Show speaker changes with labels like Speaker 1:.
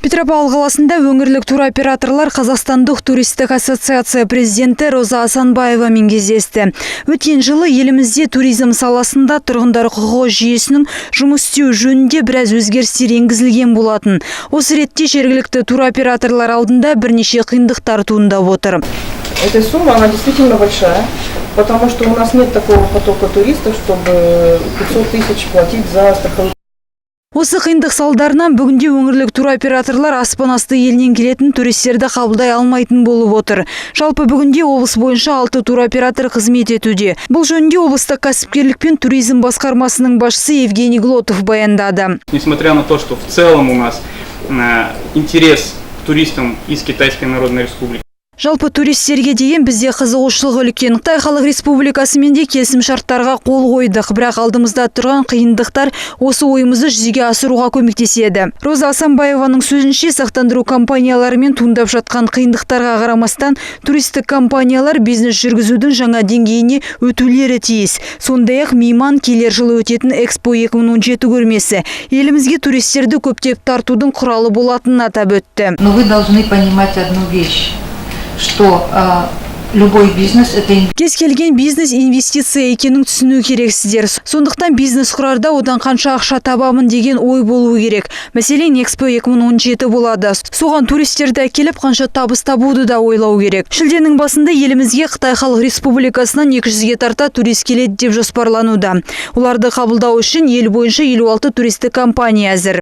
Speaker 1: Петропавл қаласында өңірлік туроператорлар Қазақстандық туристік ассоциация президенті Роза Асанбаевамен кездесті. Өткен жылы елімізде туризм саласында тұрғындар құқығы жүйесінің жұмыс істеуі жөнінде біраз өзгерістер енгізілген болатын. Осы ретте жергілікті туроператорлар алдында бірнеше қиындықтар туындап отыр.
Speaker 2: Эта сумма, она действительно большая, потому что у нас нет такого потока туристов, чтобы 500 тысяч платить за страховую.
Speaker 1: Осы қиындық салдарынан бүгінде өңірлік туроператорлар аспан асты елінен келетін туристерді қабылдай алмайтын болып отыр. Жалпы, бүгінде облыс бойынша алты туроператор қызмет етуде. Бұл жөнінде облыстық кәсіпкерлік пен туризм басқармасының басшысы Евгений Глотов баяндады.
Speaker 3: Несмотря на то, что в целом у нас интерес к туристам из Китайской Народной Республики
Speaker 1: Жалпы, туристерге деген бізде қызығушылық үлкен. Қытай Халық Республикасымен де келісімшарттарға қол қойдық. Бірақ алдымызда тұрған қиындықтар осы ойымызды жүзеге асыруға көмектеседі. Роза Асанбаеваның сөзінше, сақтандыру компанияларымен туындап жатқан қиындықтарға қарамастан, туристік компаниялар бизнес жүргізудің жаңа деңгейіне өтулері тиіс. Сондай-ақ мейман келер жылы өтетін Экспо 2017 көрмесі елімізге туристерді көптеп тартудың құралы болатынын атап өтті.
Speaker 4: Но вы должны понимать одну вещь, что любой бизнес – это
Speaker 1: Кез келген бизнес инвестиция екенін түсіну керексіздер. Сондықтан бизнес құрарда одан қанша ақша табамын деген ой болуы керек. Мәселен, Экспо 2017 болады. Соған туристерді әкеліп, қанша табыс табуды да ойлау керек. Шілденің басында елімізге Қытай Халық Республикасынан 200-ге тарта турист келеді деп жоспарлануда. Оларды қабылдау үшін ел бойынша 56 туристік компания әзір.